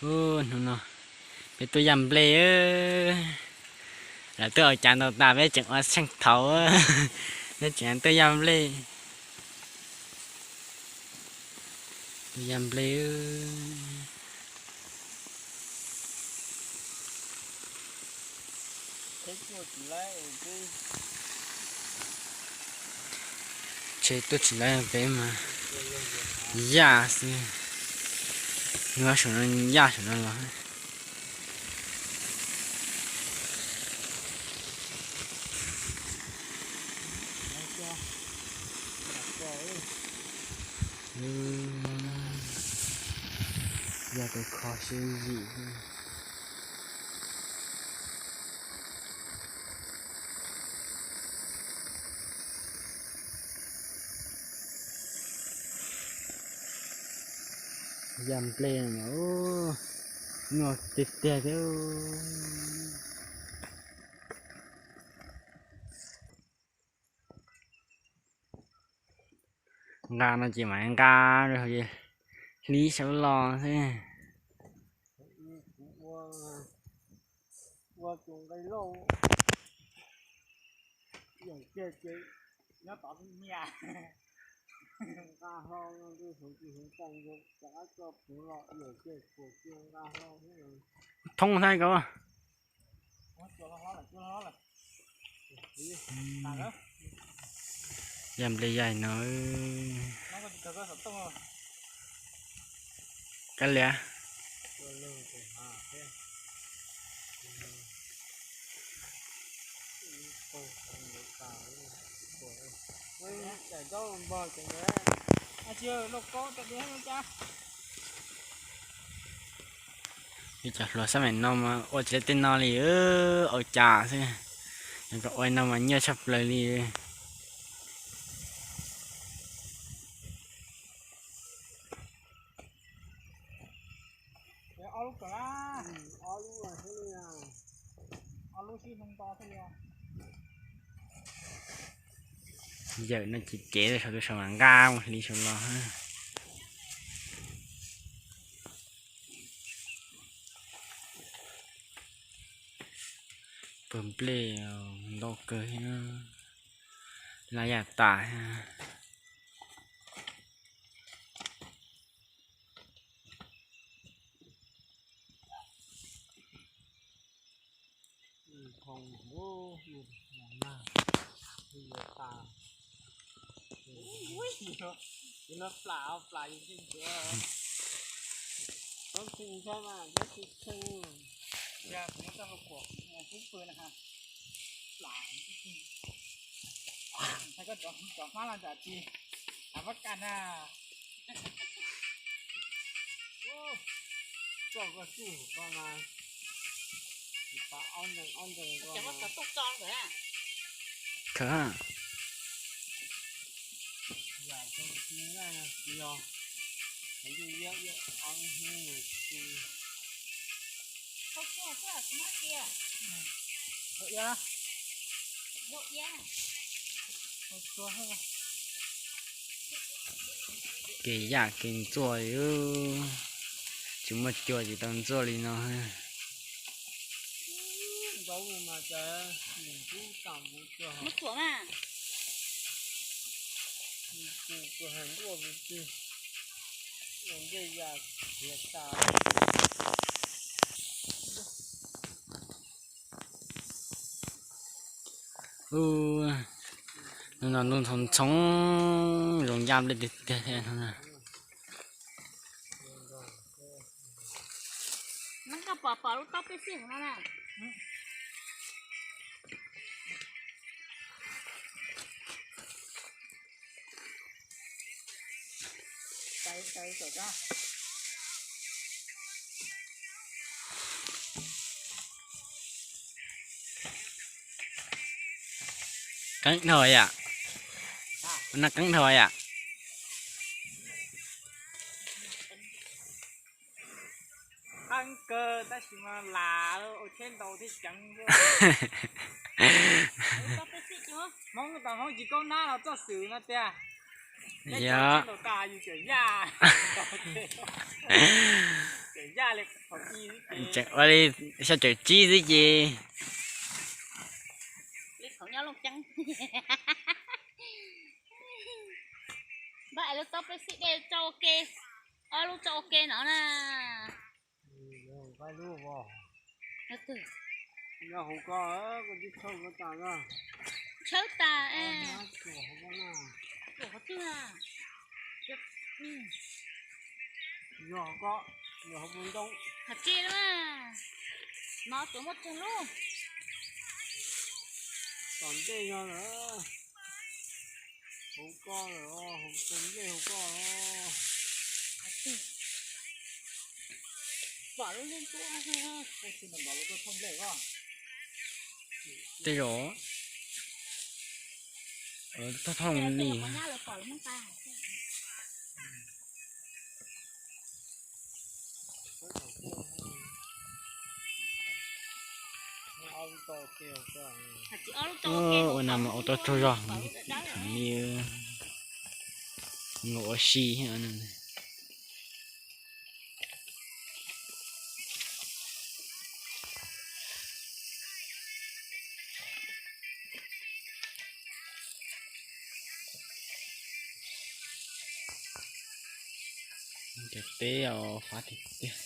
Hnub no peb tuaj yaj nplej, lawv twb ua cas ntau tas peb tseem ua tsheej thaum, peb tseem tuaj yaj nplej, tuaj yaj nplej. Tsheb tuaj tsis laib peb mas yaj xwb, hnub saum no yaj saum no los. Yaj tus kho siab yim. Yaj nplej no, nyuaj tiag tiag thiab. Nqa no ces mam nqa, hliv saum los xwb. Thoob thaj ko. Yaj nplej yaig no. Kab lias. Ib cov hluas xab maim no mas ua tsis tau tej no li, ua cas xwb, yog kom ua no mas nyuaj tshaj plaws li. Yawm no ces cev saum tus saum mam nqa mus hliv saum los. Pawg nplej ntau kawg thiab, laj yaj tas thiab. Khawb. Kev yam kev ntxuaj, tsis muaj cua tsis tau ntxuaj li no. Ub, hnub no ntuj ntxhoo ntxhoo, zoo yaj nplej tiag tiag thiab no. Keeb dhau yam, no keeb dhau yam. Qeeb kawg tab sis mas lam ua tsheb ntaus thiaj ceev. Hmoob tau Hmoob tsis kaub nab los txoj xwm no tiag. Yog. Tseem ua li xya caum tsib xwb ces. Npaj es lub tsob peb xib dej tso ua ke, ob lub tso ua ke no na. Nyob hauv ko, koj tib tshawb ko tas na. Tshawb tas. Qhov twg? Yog hauv ko, yog hauv ntoo. Qhov tsis lawm, no tuav muaj tsawg lub. Tom ntej yog lawm. Hauv ko lawm, hauv tus nplej hauv ko. Tej zaum thoj thoj li. Ua no mas ua tau tsaug zog, li ua si. Cov teb fav tiag tiag.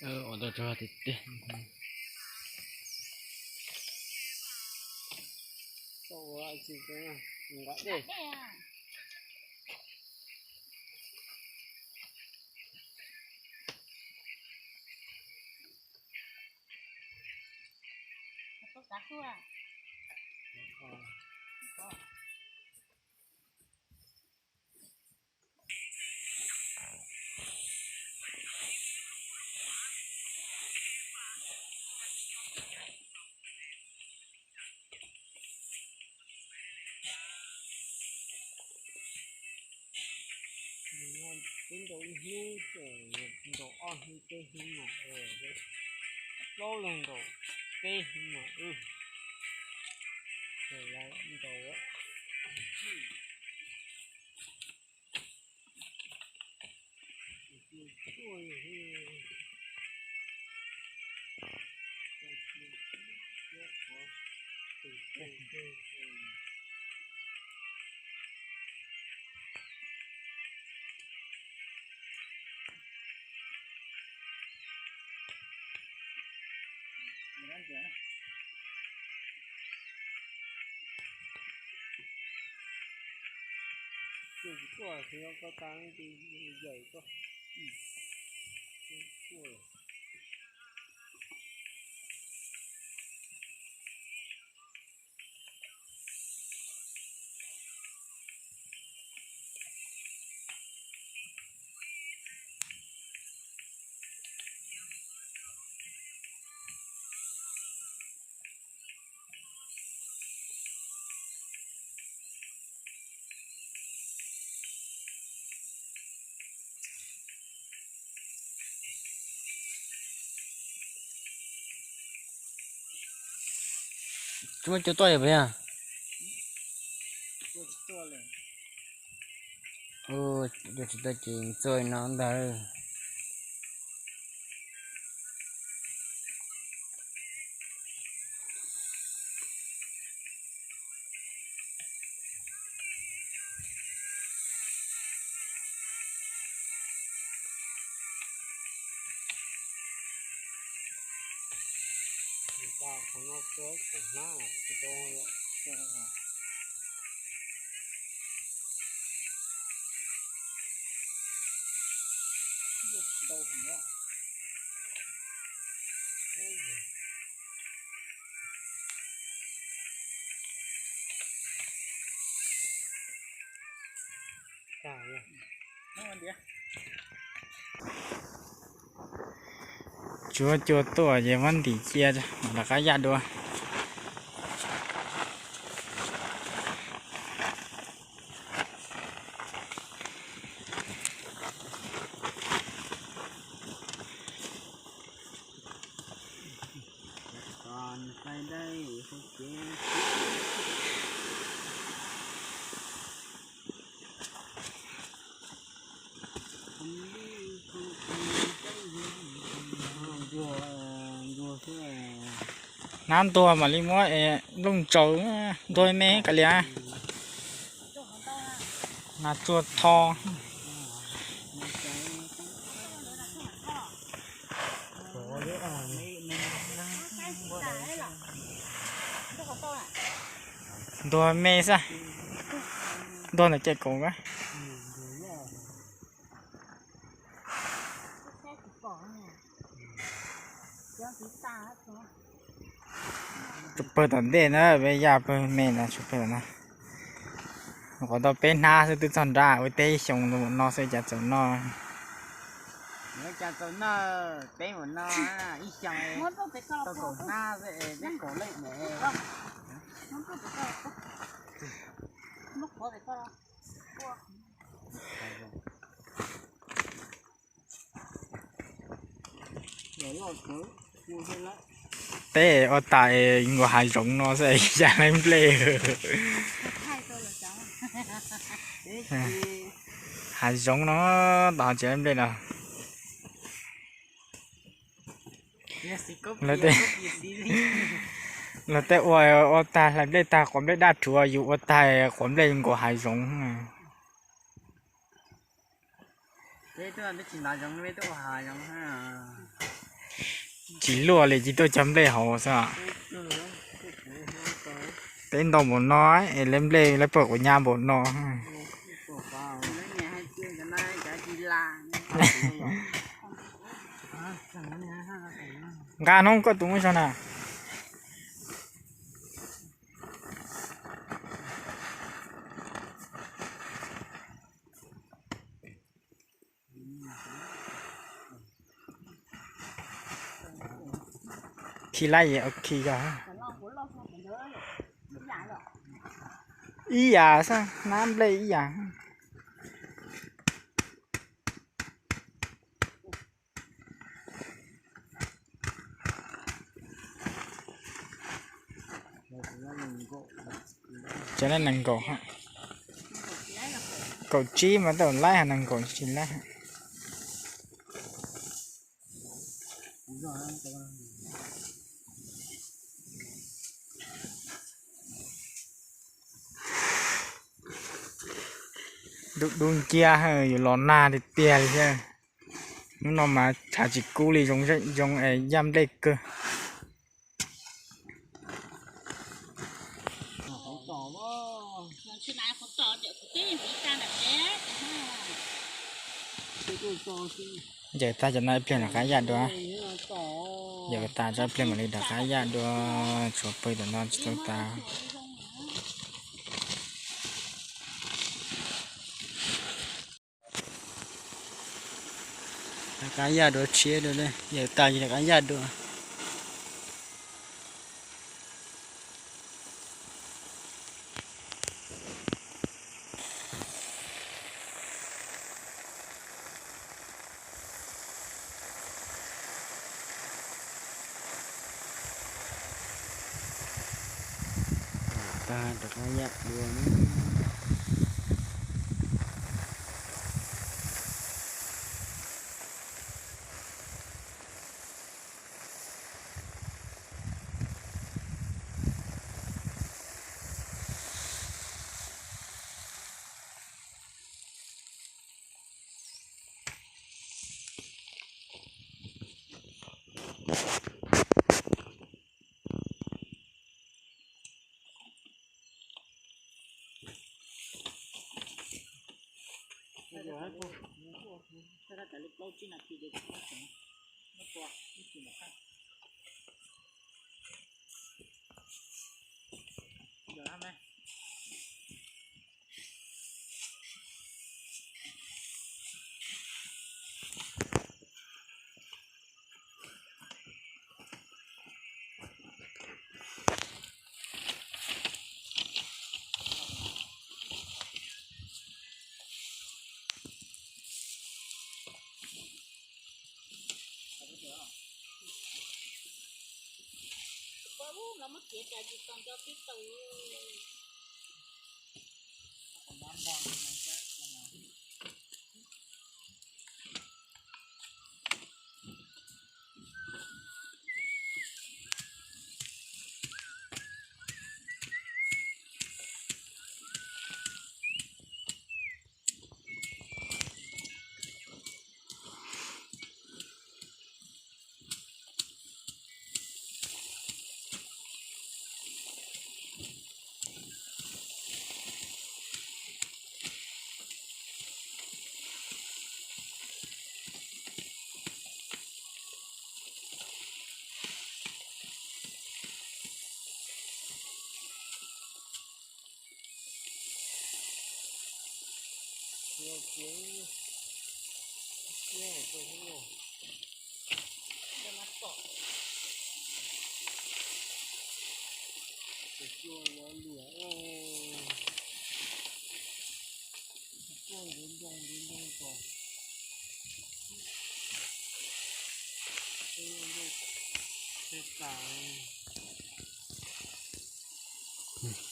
Ua tau tsaug tiag tiag. Twb ntaus ib hnub, ntaus ob hnub peb hnub mas, plaub leeg ntaus peb hnub mas, ntaus. Tsis muaj cua tuaj yog puas yog? Cua tsis tuaj ces txua no ntag. Tsuav cua tuaj ces muab ntim cia rov qab yaj dua. Hnab ntuag mam li muab es nplooj ntsaws, ntuag me kav liam. Nas tsuag tho. Ntuag me xwb. Ntuag ntawm ceg kaum a. Tshuav pawg tom ntej na, peb yaj pawg me na, tshuav pawg tom no. Qhov ntau peb hnab xwb twb txog nrab, ua teb ib xyoo no xwb cas txawm noj. Cas txawm noj, peb mus noj ib xyoo tau kaum hnab xwb, peb kaum leej ne. Peb ua tas nkaus hav zoov no xwb ya lawv nplej. Hav zoov no tas tsis lawv nplej no. Lawv tej ua, ua tag hlais nplej tag quav nplej daj rhuav, yus ua tag quav nplej nkaus hav zoov. Tsis luaj li, cia tuaj cog nplej hauv xwb. Teb ntau npaum no es lawv nplej lawv pawg quav nyab npaum no. Nqa hnub koj tus muaj zog na. Khi lab es khi yog ib yam xwb, hnab nplej ib yam. Cov nees nkaum, kaum tsib mas tau laib, nees nkaum tsis laib. Dub dub nciab, yuav los nag tiag tiag li thiab. Hnub no mas tshav tsis kub li, zoo es yaj nplej kawg. Ncaws tag cov no ib pliag rov qab yaj dua. Ncaws tas tso ib pliag mam li rov qab yaj dua, tshuav pawg tom no tsis tau tas. Rov qab yaj dua tshiab dua, ncaws tas ces rov qab yaj dua. Tag rov qab yaj dua na.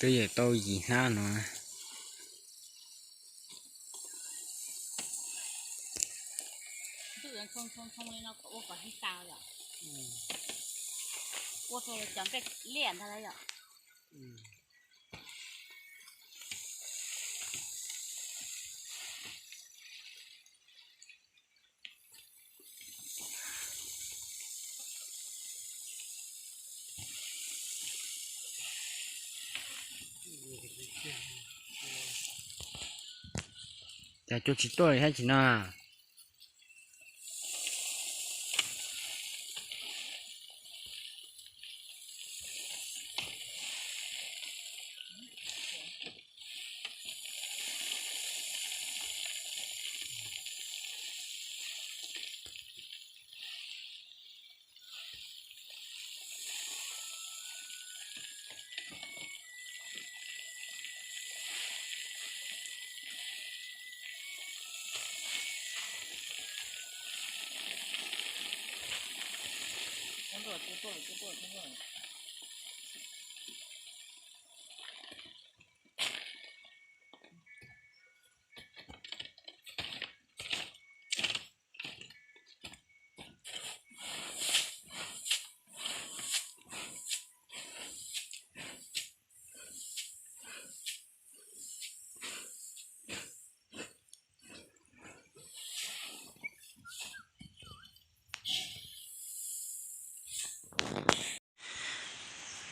Twb yog tau yim hnab no. Ua rau cov nplej liaj ntag lauj yom. Cas cua tsis tuaj li thiab tsis no.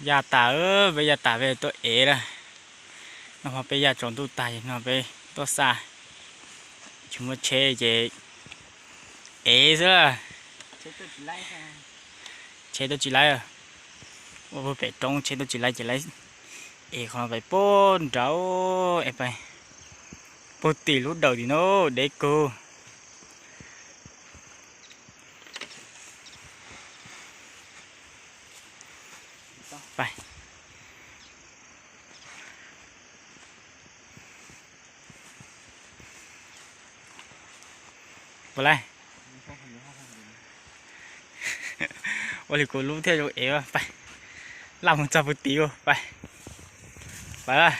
Ya tas, peb ya tas peb tuaj ev lawm. No ho peb ya tsaus ntuj tas no peb tuaj xa. Tsis muaj tsheb ces ev xwb. Tsheb tuaj tsis laib, ua pem roob tsheb tuaj tsis laib ces laib ev qhov no pais puag nraud, es pais puag tim lub dawm tim no deb kawg. Puas laib? Ua li kuv lub thiaj zoo ev, pais laj mus txog puag tim, pais, pais.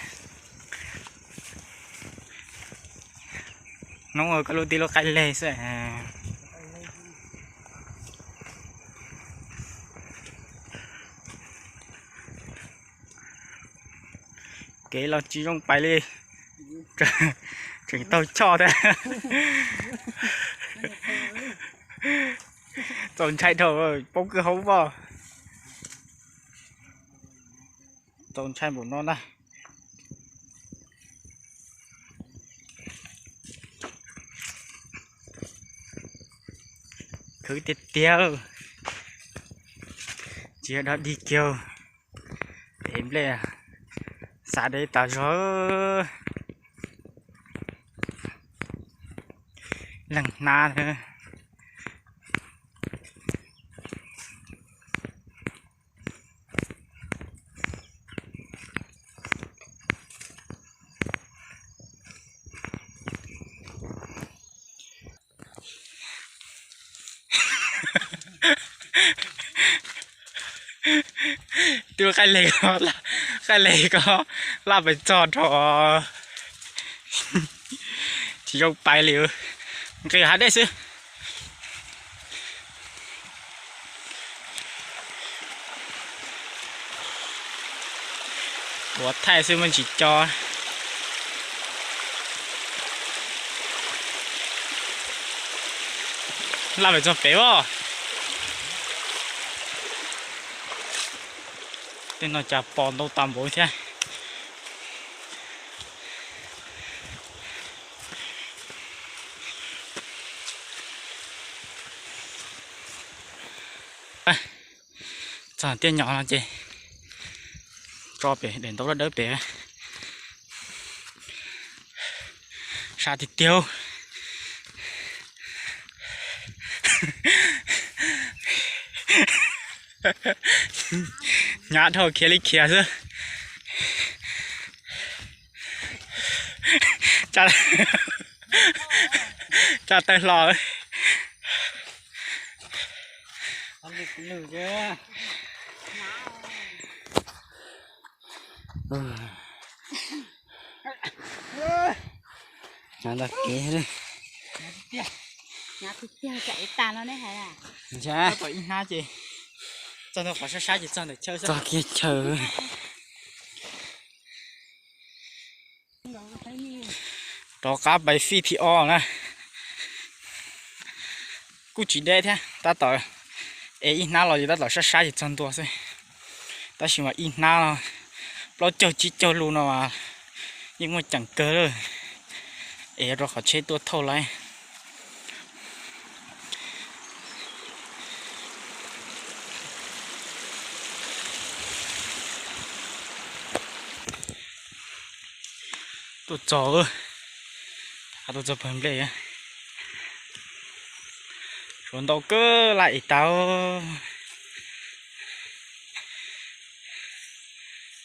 Hnub koj lub tib lub qaib leg xwb. Kev los tsis zoo pais li, tseem taug choj thiab. Txaus ntshai dhau, poob kwj ha pob. Txaus ntshai npaum no na. Khwv tiag tiag, tsis yog dog dig kiag. Es nplej xav deb tas zog, leeg hnab. Twb qaij leg, qaij leg ko laj pes txog rau tsis zoo pais li, nqis hav dej xwb. Tuav thaij xwb muaj tsis co. Laj pes txog pem os. Tej no cas pos ntau tas npaum thiab. Txog tiaj nyom no ces tso pem daim ntaub dawb dawb pem. Sab tiag tiag. Hnyav dhau khiav li khiav xwb. Tsa tawg hlo. Hnyav ntag kev. Ib hnab ces txog ntawm qhov sab sab ces txog ntawm chaw, txog kiag chaw. Rov qab pais fij thib ob na. Kuj tsis deb thiab, tab tom es ib hnab los yus tab tom sab sab ces txog ntua xwb. Tab sis mas ib hnab no plaub caug tsib caug lus no mas yeej muaj ceem kawg lawm, es yuav rau qhov tsheb tuaj thauj lawm. Tuaj txog, tuaj txog pawg nplej, suav ntau kawg laj es tau.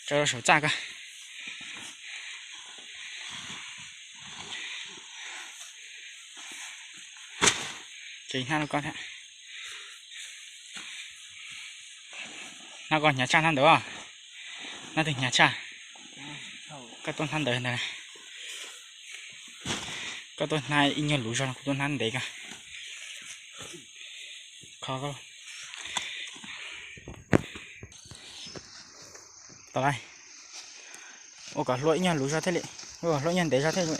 Tso rau saum txaj ko. Ces hnab ko thiab. Hnab ko hnyav tshaj hnab ntawd. Hnab twg hnyav tshaj? Koj tuaj hnab ntawd ntag. Koj tuaj hnab ib nyuag luv zog no, kuv tuaj hnab ntev ko. Kho koj. Ua kom hlua ib nyuag luv zog thiaj li, ua kom hlua ib nyuag ntev zog thiaj li.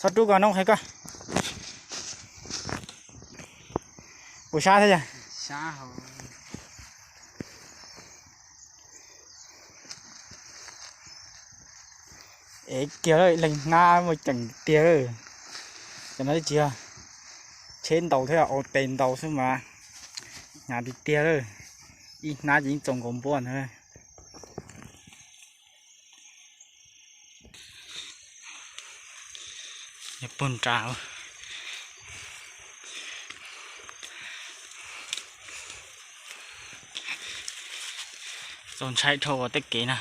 Txhob rub ko, neb qhia koj. Puas sab thiab yog? Es kiag leeg hnab muaj ceem tiag. Cov no tsis yog tsheb ntaus thiab, ua tes ntaus xwb mas hnyav tiag tiag. Ib hnab ces yeej txaus nkaus npua ntag. Puag nrad, txaus ntshai dhau tej kev na.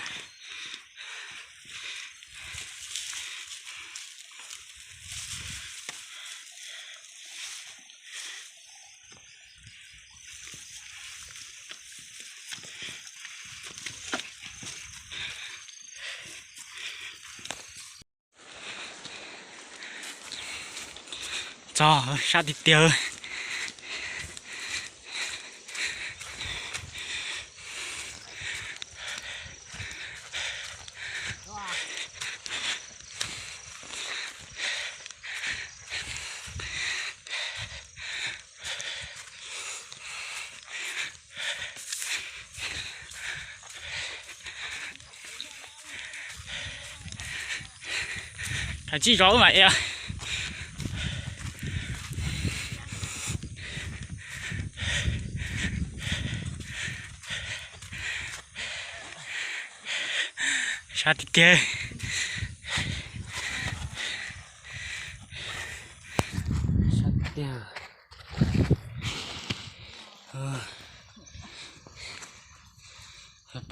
Txog sab tiag tiag. Tsij zov wb mam ev. Sab tiag tiag. Sab tiag.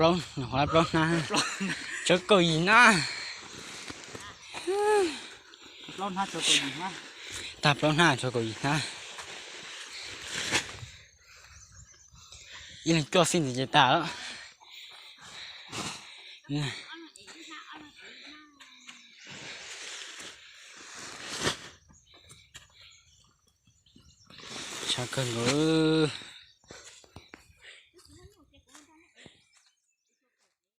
Plaub, nyuam qhuav plaub hnab, tshuav kaum yim hnab. Tag plaub hnab tshuav kaum yim hnab. Ib leeg cuaj xib ntxiv ces tag lawm. Tshav kawg nkaus.